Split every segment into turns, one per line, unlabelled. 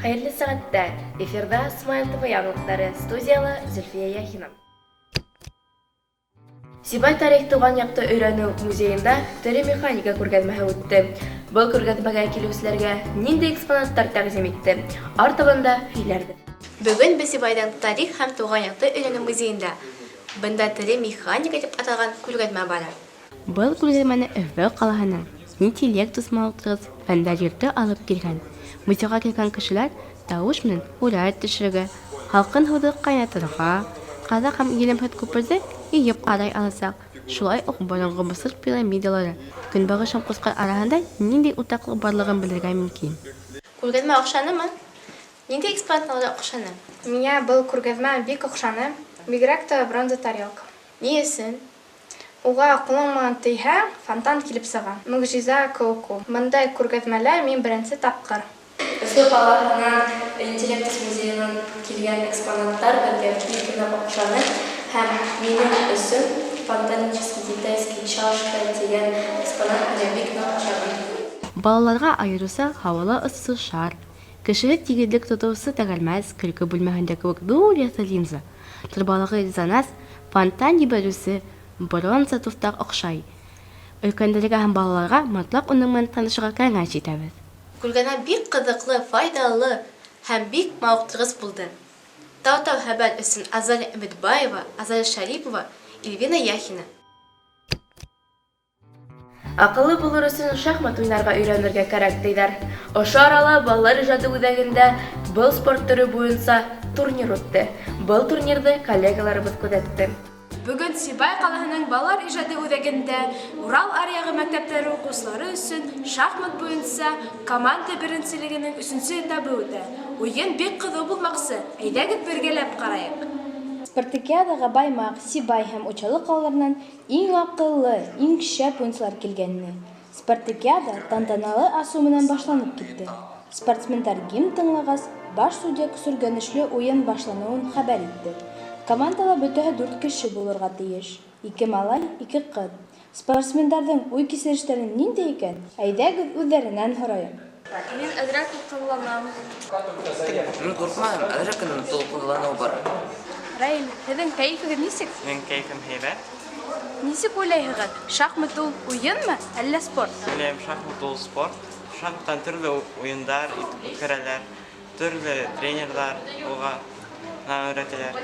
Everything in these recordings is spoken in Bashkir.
Хәйерле сәғәттә! Эфирҙа Смайл ТВ яңылыҡтары, студияла Зөлфиә Яхина. Сибай тарих туған яҡты өйрәнеү музейында тере механика күргәҙмәһе үтте. Был күргәҙмәгә килеүселәргә ниндәй экспонаттар тәҡдим итте? Артабан да һөйләрбеҙ.
Бөгөн без Сибайҙың тарих һәм туған яҡты өйрәнеү музейында. Бында тере механика тип аталған күргәҙмә бара.
Был күргәҙмәне Өфө ҡалаһының Интеллектус мавыҡтырғыс фәндәр йорто алып килгән. Музейға килгән кешеләр тауыш менән һүрәт төшөрөргә, һалҡын һыуҙы ҡайнатырға, ҡаҙаҡ һәм елемһеҙ күперҙе йыйып ҡарай аласаҡ. Шулай уҡ боронғо Мысыр пирамидалары, Көнбағыш һәм Ҡусҡар араһында ниндәй уртаҡлыҡ барлығын белергә мөмкин.
Күргәҙмә оҡшанымы? Ниндәй экспонатлар оҡшаны?
Миңә был күргәҙмә бик оҡшаны, бигерәк тә бронза тарелка.
Ни өсөн?
Уға ҡулың менән тейһә, фонтан килеп сыға. Могжиза кеүек ул. Бындай күргәҙмәлә мин беренсе тапҡыр.
Өфө ҡалаһынан Интеллектус музейынан килгән экспонаттар беҙгә бик ныҡ оҡшаны һәм минең өсөн фонтанический китайский чашка тигән экспонат миңә бик ныҡ ошаны.
Балаларға айырыуса һауала осоусы шар, кешеһеҙ тигеҙлек тотоусы тәгәрмәс, көлкө бүлмәһендә кеүек ҙур яҫы линза, торбалағы резонанс, фонтан ебәреүсе бронза туҫтаҡ оҡшай. Өлкәндәргә һәм балаларға мотлаҡ уның менән танышырға кәңәш итәбеҙ.
Күргәҙмә бик ҡыҙыҡлы, файҙалы һәм бик мауыҡтырғыс булды. Тау-тау хәбәр өсөн Азалия Өмөтбаева, Азалия Шәрипова, Ильвина Яхина.
Аҡыллы булыр өсөн шахмат уйнарға өйрәнергә кәрәк, тиҙәр. Ошо арала балалар ижады үҙәгендә был спорт төрө буйынса турнир үтте. Был турнирҙы коллегаларыбыҙ күҙәтте.
Бөгөн Сибай ҡалаһының балалар ижады үҙәгендә Урал аръяғы мәктәптәре уҡыусылары өсөн шахмат буйынса команда беренселегенең өсөнсө этабы үтә. Уйын бик ҡыҙыу булмаҡсы. Әйҙәгеҙ бергәләп ҡарайыҡ.
Спартакиадаға Баймаҡ, Сибай һәм Учалы ҡалаларынан иң аҡыллы, иң шәп уйынсылар килгән ине. Спартакиада тантаналы асыу менән башланып китте. Спортсмендар гимн тыңлағас, баш судья көсөргәнешле уйын башланыуын хәбәр итте. Командала бөтәһе дүрт кеше булырға тейеш. Ике малай, ике ҡыҙ. Спортсмендарҙың уй-кисерештәре ниндәй икән? Әйҙәгеҙ үҙҙәренән һорайыҡ.
Мин әҙерәк тулҡынланам.
Мин ҡурҡмайым, әҙерәк кенә тулҡынланыу бар.
Раил, һеҙҙең кәйефегеҙ нисек?
Минең кәйефем һәйбәт.
Нисек уйлайһығыҙ, шахмат ул уйынмы, әллә спорт?
Уйлайым, шахмат ул спорт. Шахматтан төрлө уйындар үткәрәләр, төрлө тренерҙар уға өйрәтәләр.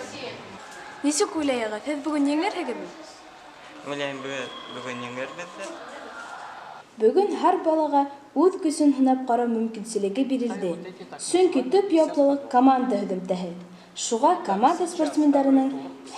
Нисек уйлайһығыҙ, һеҙ бөгөн еңерһегеҙме?
Уйлайым, бөгөн еңербеҙ.
Бөгөн һәр балаға үҙ көсөн һынап ҡарау мөмкинселеге бирелде. Сөнки төп яуаплылыҡ команда һөҙөмтәһе. Шуға команда спортсмендарының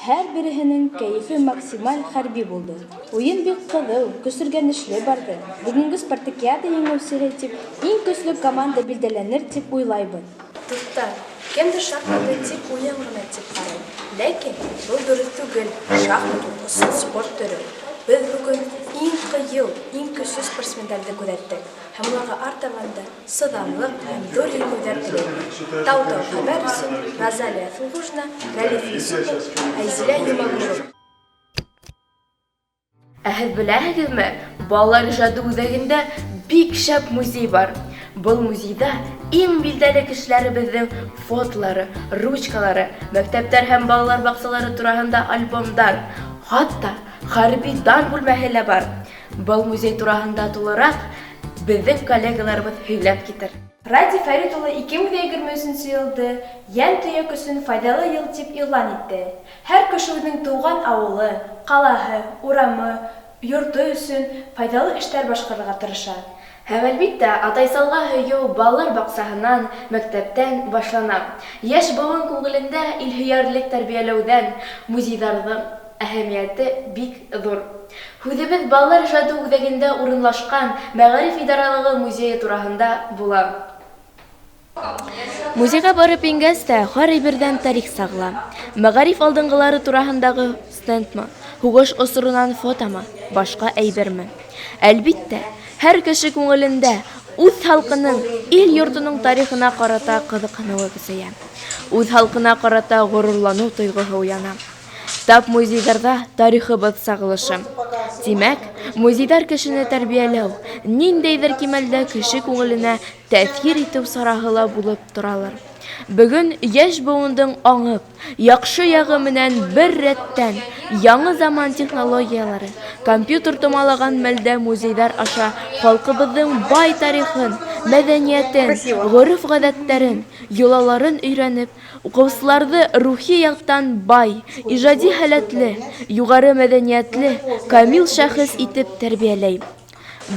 һәр береһенең кәйефе максималь хәрби булды. Уйын бик ҡыҙыу, көсөргәнешле барҙы. Бөгөнгө спартакиада еңеүсеһе тип иң көслө команда билдәләнер тип уйлайбыҙ.
Дуҫтар, кемдер шахматты тик уйын ғына тип ҡарай. Ләкин был дөрөҫ түгел. Шахмат ул ысын спорт төрө. Беҙ бөгөн иң ҡыйыу, иң көслө спортсмендарҙы күҙәттек. Һәм уларға артабан да сыҙамлыҡ һәм ҙур еңеүҙәр теләйбеҙ. Тау-тау хәбәр өсөн Розалия Фуғужина, Рәлиф Юсупов, Айзилә Йомағолова.
Ә һеҙ беләһегеҙме, балалар ижады үҙәгендә бик шәп музей бар. Был музейҙа иң билдәле кешеләребеҙҙең фотолары, ручкалары, мәктәптәр һәм балалар баҡсалары тураһында альбомдар, хатта хәрби дан бүлмәһе лә бар. Был музей тураһында тулыраҡ беҙҙең коллегаларыбыҙ һөйләп китер.
Радий Фәрит улы 2023 йылды йән төйәк өсөн файҙалы йыл тип иғлан итте. Һәр кеше үҙенең тыуған ауылы, ҡалаһы, урамы, йорто өсөн файҙалы эштәр башҡарырға тырыша.
Һәм әлбиттә, Атайсалға һөйөү балалар баҡсаһынан, мәктәптән башлана. Йәш быуын күңелендә илһөйәрлек тәрбиәләүҙән музейҙарҙың әһәмиәте бик ҙур. Һүҙебеҙ балалар ижады үҙәгендә урынлашҡан мәғариф идаралығы музейы тураһында була. Музейға барып ингәс тә һәр әйберҙән тарих сағыла. Мәғариф алдынғылары тураһындағы стендмы, һуғыш осоронан фотомы, башҡа әйберме? Әлбиттә, һәр кеше күңелендә үҙ халҡының, ил йортоноң тарихына ҡарата ҡыҙыҡһыныуы көсәйә. Үҙ халҡына ҡарата ғорурланыу тойғоһо уяна. Тап музейҙарҙа тарихыбыҙ сағылышы. Тимәк, музейҙар кешене тәрбиәләү, ниндәйҙер кимәлдә кеше күңеленә тәьҫир итеү сараһы ла булып торалыр. Бөгөн йәш быуындың аңып, яҡшы яғы менән бер рәттән, яңы заман технологиялары, компьютер томалаған мәлдә музейҙар аша халҡыбыҙҙың бай тарихын, мәҙәниәтен, ғөрөф-ғәҙәттәрен, йолаларын өйрәнеп, укыусыларҙы рухи яҡтан бай, ижади һәләтле, юғары мәҙәниәтле, камил шәхес итеп тәрбиәләй.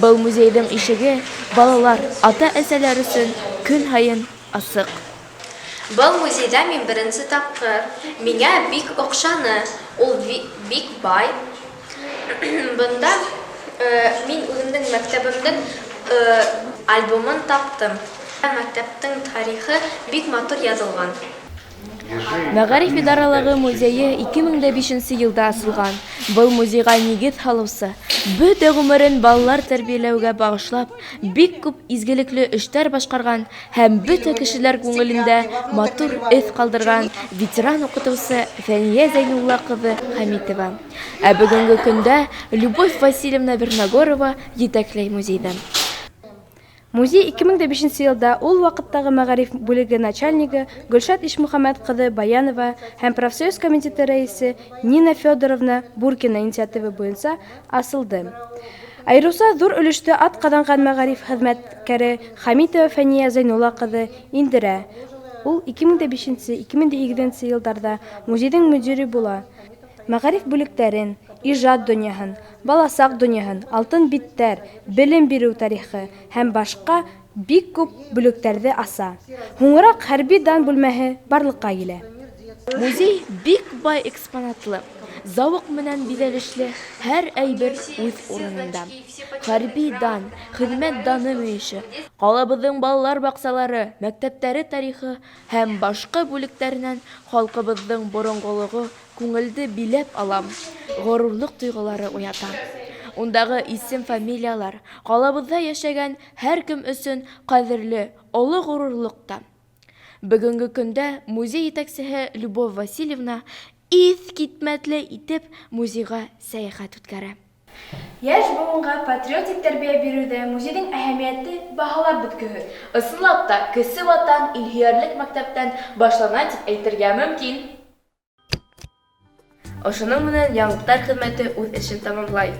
Был музейҙың ишеге балалар, ата-әсәләр өсөн көн һайын асыҡ.
Был музейҙа мин беренсе тапҡыр. Миңә бик оҡшаны. Ул бик бай. Бында мин үҙемдең мәктәбемдең альбомын таптым. Мәктәптең тарихы бик матур яҙылған.
Мәғариф идаралығы музейы 2005 нче елда асылған. Был музейға нигеҙ һалыусы, бөтә ғүмерен балалар тәрбиәләүгә багышлап, бик күп изгелекле эштәр башҡарған һәм бөтә кешеләр күңелендә матур эҙ ҡалдырған ветеран укытыусы Фәния Зәйнулла ҡыҙы Хәмитова. Ә бөгөнгө көндә Любовь Васильевна Верногорова етәкләй музейҙы.
Музей 2005 нче елда ул вакыттагы мәгариф бүлеге начальнигы Гөлшат Ишмөхәммәт кызы Баянова һәм профсоюз комитеты рәисе Нина Федоровна Буркина инициативы буенча асылды. Аеруча зур өлөштө атказанган мәгариф хезмәткәре Хәмитова Фәния Зәйнулла кызы индерә. Ул 2005 нче-2008 нче елларда музейның мөдире була. Мәгариф бүлектәрен, ижат дөньяһын, баласак дөньяһын, алтын биттәр, белем бирү тарихы һәм башка бик күп бүлектәрҙе аса. Һуңыраҡ хәрби дан бүлмәһе барлыҡҡа килә.
Музей бик бай экспонатлы, зауык менән биҙәлешле, һәр әйбер үҙ урынында. Хәрби дан, хеҙмәт даны мөйөшө, ҡалабыҙҙың балалар баҡсалары, мәктәптәре тарихы һәм башҡа бүлектәренән халҡыбыҙҙың боронғолоғо күңелде биләп ала, горурлыҡ тойғолары уята. Ундағы исем-фамилиялар ҡалабыҙҙа йәшәгән һәр кем өсөн ҡәҙерле, оло ғорурлыҡ та. Бөгөнгө көндә музей етәксеһе Любовь Васильевна иҫ китмәтле итеп музейға сәйәхәт үткәрә.
Йәш быуынға патриотик тәрбиә биреүҙә музейҙың әһәмиәте баһалап бөткөһөҙ.
Ысынлап та, кесе ватан илһөйәрлек мәктәптән башлана тип әйтергә мөмкин. Ошоноң менән яңылыҡтар хеҙмәте үҙ эшен тамамлай.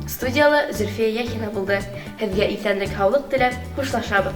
Студияла Зөлфиә Яхина булды. Һеҙгә иҫәнлек-һаулыҡ теләп хушлашабыҙ.